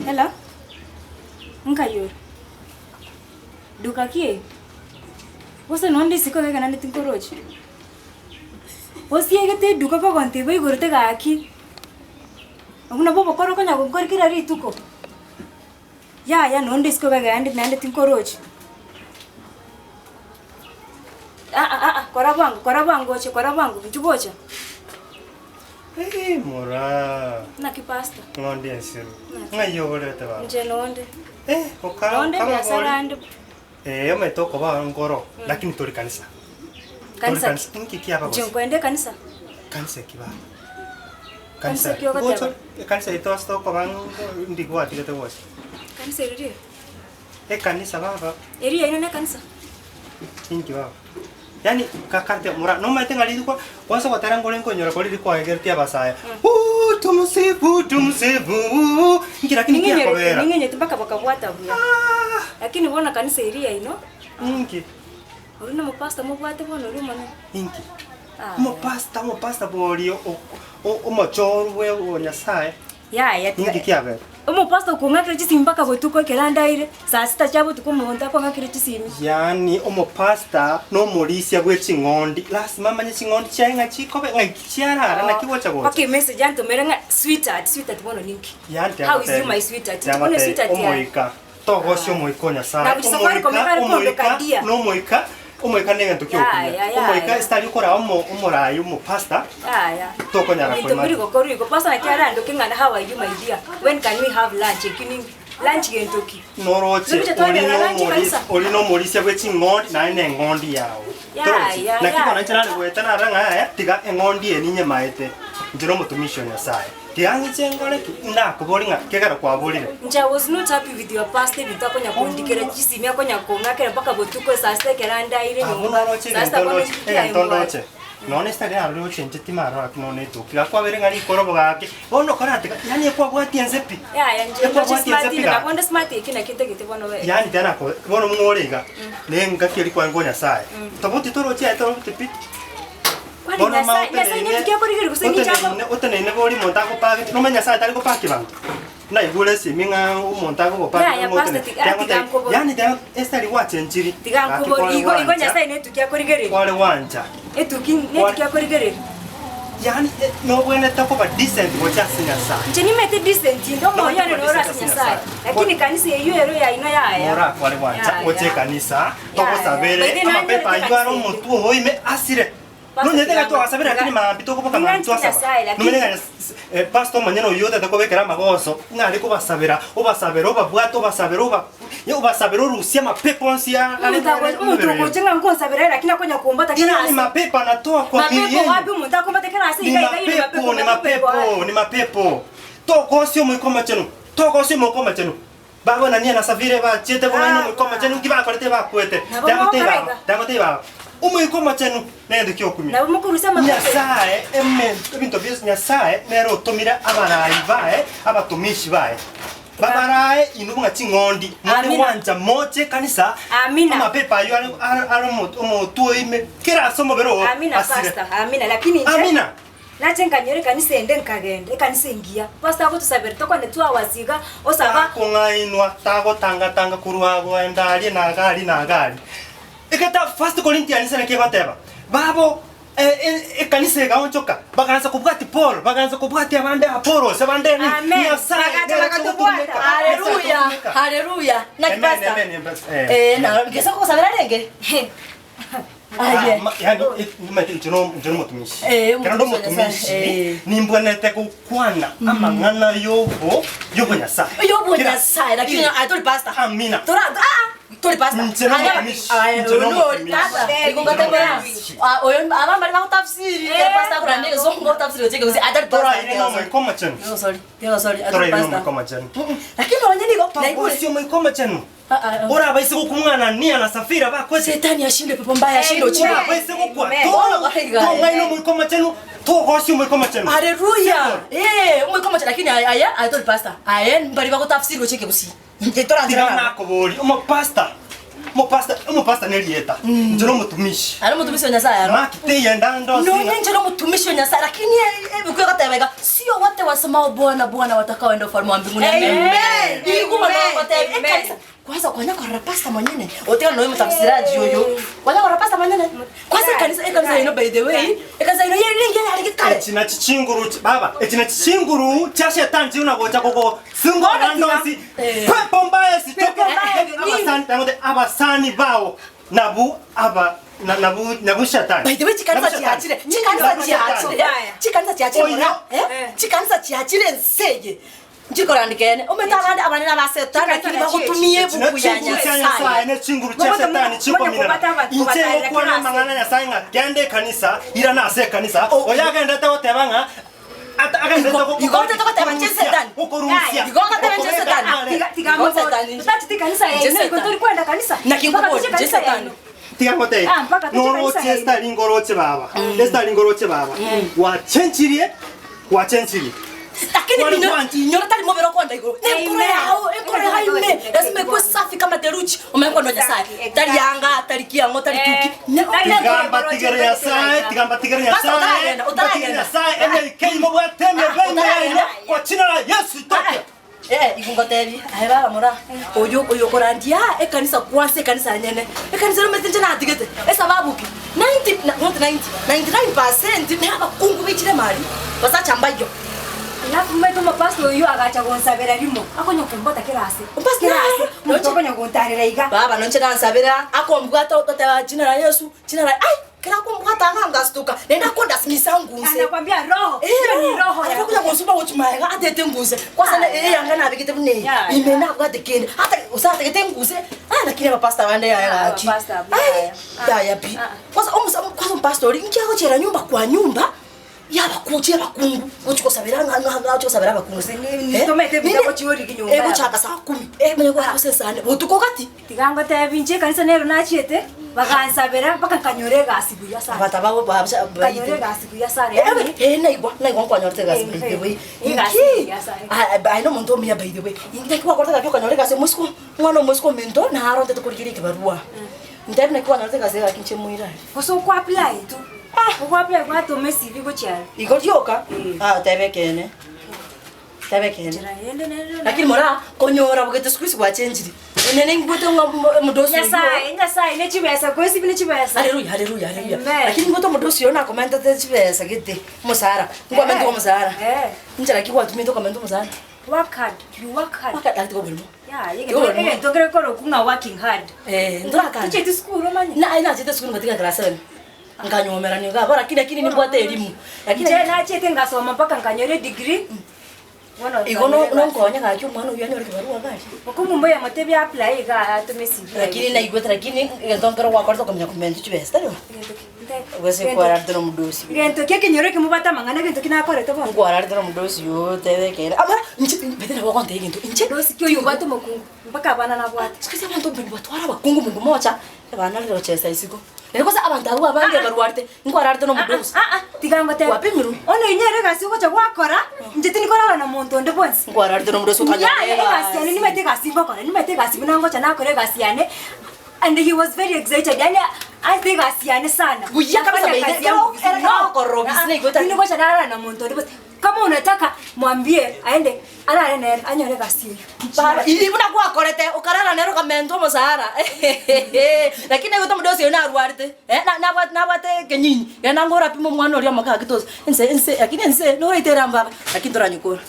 Hello, nkai ore? Duka ki eye? Gose nonde isiko iga naende tinkorochi? Osiegete eduka kogontebia oigorete gaki, obwo nabwo obokora okonya gokora kera rituko? Yaya nonde isiko iga naende naende tinkorochi. Aa aa kora bwango kora bwango oche kora bwango inchu gocha. Eeh moraa. Naki pastor? Ng'ondi ensiru. Naki. Ng'ai ogorete baba? Inche nonde. Eh, oka Nonde okaba ebiasara bori. ande. Eh, omanyete okoba ngoro, lakini tori kanisa. Tori Kanisa kanisa. ki? Inki kiaba Inche gose? nkoenda ekanisa. Kanisa ki baba? Kanisa Kanisa ki ogoteba? Gocha ekanisa yaito ase tokoba ngo ndi gwatigete gocha. Kanisa eri riria? Ekanisa baba. Eria yaino ne ekanisa? Inki baba? Yaani kakante mura nomanyete ng'a rituko kwansa gotera nkore nkonyora kore rikwaegeretie abasae Ooh tumsifu tumsifu inki lakini Ning'enyerete kiakobera ning'enyete mpaka bakabwata buya. Aah Lakini bono kanisa eria yaino, inki? oria na omopastor mobwate bono oria omonene. Inki? Aya. Omopastor omopastor boria o- o- omochoro bwe o Nyasaye. Yaya tiga Ninki kiabete? Omopastor okong'akera chisimi mpaka botuko ekero andaire, saa sita chia botuko omonto akong'akera chisimi. Yaani omopastor nomorisia bwe ching'ondi, lasima amanye ching'ondi chiaye ng'a chikobe ng'ai chiarara naki gocha gocha. Mpaka emessage antomere ng'a sweetheart, sweetheart bono ninki? Yaani How is you tiagotebi my sweetheart? Inche bono tiagotebi sweetheart yaye. omoika, togosia omoika o Nyasaye, Na gochia Safaricom omoika ekare omoika kondoka dear. nomoika omoika negento Yaya, kiokunya. yaya. Omoika ase tari okoraa omo omorai omopastor, Yaya. tokonyara Ebinto koima. mbiri gokorwa igo. Pastor naki arandoke ng'a how are you my dear? When can we have lunch? Ekio ninki? Lunch gento ki? Noroche Nogocha ori twagenda lunch nomorisia ekanisa? ori nomorisia bwe ching'ondi naye na eng'ondi yao. Ya, Torochi? ya, Naki ya, bono inche ya. nare goeta narora ng'a yaya tiga eng'ondi eye ninyemaete inche nomotumishi o Nyasaye. Tiga ng'iche nkore ki? Indakoborie ng'a kegera kwaborire. Inche I was not happy with your pastor ebinto akonya kondikera chisimi akonya kong'akera mpaka botuko saa sita ekero andaire Abwo nyomba noroche saa sita egento bono ndoche inki egento aye mbwate. ndoche. Nonya esitari narorire ochenchetie maroro ake nonya etuki. Gaki kwabere ng'a rikorobo gaki, bono okoratiga yaani ekwabwatia ense pi. Yaya inche ndoche Ekwabwatia ense smart pi inde gaki. nabo onde smart eki naki ntagete bono we. Yaani tena ko bono mong'o ore iga, ne engaki eria kwarenge o Nyasaye. Toboti toroche aye toboti pi. Kwani Bono ma Nyasaye Nyasaye oteneine naki akorigereria gose ninche ako oteneine oteneine bori omonto agopagete, nomanye Nyasaye tari gopaki banto. Naigure esimi ng'a omonto agogopaka Yaya ng'a pastor otene tiga tiga tiagotebi nkobori. yaani tiga esitari gwachenchiri Tiga gaki nkobori kware igo igo gwancha Nyasaye netuki akorigereria. kware gwancha Etuki kware netuki akorigereria. yaani eh nobwenerete koba decent gocha ase Nyasaye. Inche nimete decent inde omoyo Nobwenerete one koba noro decent ase ase Nyasaye. Nyasaye. Lakini kanisa eywo ero yaino yaya. Mora kware gwancha gocha Yaya. ekanisa Yaya. togosabere By the way amapepo nanyorete aywo are kanisa ende. omotwe oo ime asire. Pastor Nonyete ng'a tiga twasabire tiga lakini maambia tokoboka maambia ning'anchete twasaba. Nyasaye lakini Nomanye ng'a Nyas- eh, pastor omonyene oyio otete kobekera amagoso ng'a are kobasabera, obasabere obabwate obasabere oba obasabere orusie amapepo onsi a- are Omonto are ago- omonto omobere oyo. ogocha ng'a nkonsabera lakini akonya kombata kera Ni ase. mapepo anatoa kwa mili Mapepo yenu. wapi omonto akombata kera ase Ni iga iga ire mapepo, mapepo ni mapepo ego mapepo, aya. ni mapepo. Togosia omoika omochenu, togosia omoika omochenu. Baba Anania na Safira ebachiete bong'aini Omoika Omochenu, inki bakorete bakwete? Nabo Tagoteba mogokora aba, iga. tagoteba aba. Omoika Omochenu negento ki'okumia. Nabo mokorusia amapepo. Nyasae eme ebinto bionsi Nyasae nere otomire abarai baye, abatumishi baye. Babarae inwe buna ching'ondi, more Amina. gwancha moche ekanisa, Amina. amapepo ayio are are are omo omotwe oime, kera ase omobere oo Amina asire. pastor, amina lakini inche Amina. Nache nkanyora ekanisa ende nkagenda, ekanisa engiya. Pastor agotosabera tokwane two hours iga, osaba. Takong'ainwa, tagotangatanga korwa agoenda aria na iga aria na iga aria. Egetabu First Corinthians naki egoteba, Babo ekanisa egaonchoka, bagaansa kobwatia Paul, bagaansa kobwatia abande Apollos, abande nini, Amen. Nyasaye Bagacha nere bagatobwata. togotumeka, Nyasaye Haleluya, togotumeka. haleluya. Naki Amen, pastor? amen, amen. Eh. Eh, na gesa kogosabera renge? Ah, Aye. ma- yani, eh, nimanyete inche no- inche nomotumishi. Eh, Ekero nde omotumishi wa Nyasaye, omotumishi, eh. nimbwenerete gokwana amang'ana yobo yobonyasaye. Yobonyasaye, lakini Kera- aye tori pastor. Amina. Tora ah, tori pastor. Inche nomotumishi, Aye, inche oyo nori nomotumishi. tata. Igo ngatebera. Nomotumishi. Ah, oyo aba mbari bagotafsiri, Eh. pastor akorania egesongo otafsiri gochia ekegusii. Aye tari pastor. Toraire nomoika omochenu. Tiga gosori, tiga gosori, aye tori Toraire pastor. nomoika omochenu. Lakini nonye nigo naigure. Togosia omoika omochenu. Orabaise gokwa Anania na Safira bakwete. Setani ashindwe, pepo mbaya ashindwe, Amen. ochindwe. Orabaise gokwa Amen. tong'aine Omoika Omochenu, togosia Omoika Omochenu. Haleluya. Eh, Omoika Omochenu lakini aya aye tori pastor. Aye mbari bagotafsiri gochia ekegusii. Inche Tiga toranchera nabo. nakoborie, omopastor. Omopastor, omopastor nerieta, inche nomotumishi. Are omotumishi o Nyasaye aro. Mark teyenda ndosi Nonye ng'a. inche nomotumishi o Nyasaye, lakini ebuku egoteba iga, sio wote wasemao Bwana, Bwana watakaoenda ufalme wa mbinguni. Amen. Igo bono Amen. ngotebia, Amen. ekanisa, kwanza kwanya korora pastor monyene, otiga noyo motafsiraji oyo, kwanya korora pastor monyene, kwanza ekanisa, ekanisa yaino by the way, ekanisa yaino yari engiya yarenge kare. Echi nachi chinguru chi- baba, echi nachi chinguru chia shetani chiri gocha gogo singo Bono abande tiga- onsi. Eh. Pepo mbaya esitoke. Pepo mbaya ni- Abasani, tangote abasani bao nabu aba na- nabu nabu shetani. By the way, chikanisa Nabu shetani. chiachire chikanisa Nabu shetani. chiachire Mbaya. chikanisa chiachire Oyo. mora eh Eh. chikanisa chiachire enseye nchikorandika ene omanyete abande abanene aba setani Chikanisa lakini na bagotumia Echi ebuku ya nechinguru chia Nyasaye Nyasaye nechinguru chia Mogote setani mo- chikominana. monya kobata Inche kobatarera ngokwana kirasi. amang'ana Nyasaye ng'a genda ekanisa irana ase ekanisa oyo agendete goteba ng'a ata- agendete Igo- go- igo otete goteba nche korusia, Setani. gokorusia. Igo ogoteba nche Gokobeka Setani. are. Tiga tiga Igo mobo. Setani. Tutachete kanisa Nche yaino, iko Setani. tori kwenda kanisa. Naki Mpaka nkobori, tuche nche kanisa Setani. yaino. Tiga ngotebie, Ah, mpaka tuche noroche kanisa yaino. Esther ngoroche baba Esther ngoroche baba gwachenchirie gwachenchirie lakini Wali minyo kwanza. inyora tari mobere okonda igoro nenkoro Amen. yao enkoro yao ime lazima ikuwe safi kama theluji omanye kondo Nyasaye Exactly, tari yanga tari kiang'o tari Eh, tuki Ne- tari ne- yanga. tigamba tigere nyasaye tigamba tigere Pastor, nyasaye utaragenda, utaragenda. tigere nyasaye emeke imobwate emebe utaragenda. yaino kwa jina la Yesu itoke Eh, igo ngotebi aye baba mora oyo oyo korandia ekanisa kwanza ekanisa nyene ekanisa romete nche natigete esababu ki 90 na- not 90 99% ne abakungu bichire mali basachambayo Alafu mwetu mapastor oyo agacha gonsabera rimo. Akonya kumbota kirasi. Pastor, Kirasi. noche- Omuntu akonya gontarera iga. baba nonche nansabira akombwata ototeba jina la Yesu jina la ai kera akombwata angangastuka nenda kondasimisa nguse Anakwambia roho. Hiyo ni roho. ya- atakuja kusumba kuchumaeka atete nguse kwasa eyanga nabikite bune Ya, ime nabwate kende hata usategete nguse ah lakini abapasta bande Ah, yaya ki abapasta, Ai, yaya. Ah. yaya pi Ah. kwanza omusa kwanza umpastori nkiagochera nyumba kwa nyumba yabakuchi abakungu gochikosabera ngachikosabera abakungu Tomete bitabo chioriki nyumba yabo. egochaka saa kumi emanya gwakosesane botuko gati Tiga ngotebi nche kanisa nero nachiete bakansabera mpaka nkanyora egasi buya sana. abata babo Nkanyora egasi buya sana. Yani Eh, naigwa naigwa nkwanyorete egasi by the way Egasi, Inki? yes, I- Ah, ah, aino omonto omuya by the way naki gwakorete gaki okanyora egasi omosiko omwana omosiko ominto naro ntete korigeria ekibarua ntebi naki kwanyorete egasi gaki inche moirare gose okwa apply tu. Ah. Okwa apply gwatoma CV gochiara. igo rioka Eh. Ah, tebe ekene tebe ekene Njera yende nere. lakini mora konyora bogete siku isi gwachenjiri nene ngwete ng'a omodosi oywo Nyasaye, Nyasaye nechibesa kwesi bine chibesa. Haleluya, haleluya, haleluya. Amen. Lakini ngwete omodosi oyo nakomentete chibesa gete omosara ngwamente omusara Eh. inchera ki gwatumete okomenta omusara Work hard. You work hard. wakatati kobulimo Yeah, Yo, yeke yeke tokere koro kunga working hard. eh ndorakana Tuchete school omanye. na nachete sukuru ngatika class 7 nkanyomera niga lakini lakini nimbwate elimu lakini Nje nachete ngasoma mpaka nkanyore degree. Bono igo no nonkonya gaki omwana oyo anyore kibarua gari Okumumbo ya motebi apply iga atome CV. lakini naigwete lakini egento nkero gwakorete okamenya komenta chibesa tari gwese kwararete nomudosi Gento kia kinyoro kimubata mang'ana gento kinakorete bono. nkwararete nomudosi yo tebekere amara inche bete nabo ogontebia egento inche Dosi kio yubata mokungu mpaka abana nabwate. Siku abantu mbeni batwara abakungu mungu mocha abana rero chesa isiko nere kosa abantu abo abange barwarete nkwararete nomudosi Ah ah tiga ngote. Wapimirwe? Ono inyere gasi ogocha gwakora nje tinikorara na muntu onde bonsi. nkwararete nomudosi Yeah, egasi yane nimete egasi ngokora nimete egasi buna ngocha nakora egasi yane and he was very excited yani ase egasi yane sana Buya kabisa Nafanya baide. kazi yangu vizuri. Era kama okoro business igweta. Mimi ngocha narara na muntu onde bonsi kama unataka mwambie aende arare naye anyore egasi eyo Bara, ili buna gwakorete ukarara nero kamento omusara lakini egwete omudosi oyo narwarete Eh, nabwate kenyinyi genda ngora pima omwana oria omoka gitosi ense ense lakini ense noraitera mbaba lakini toranyukura.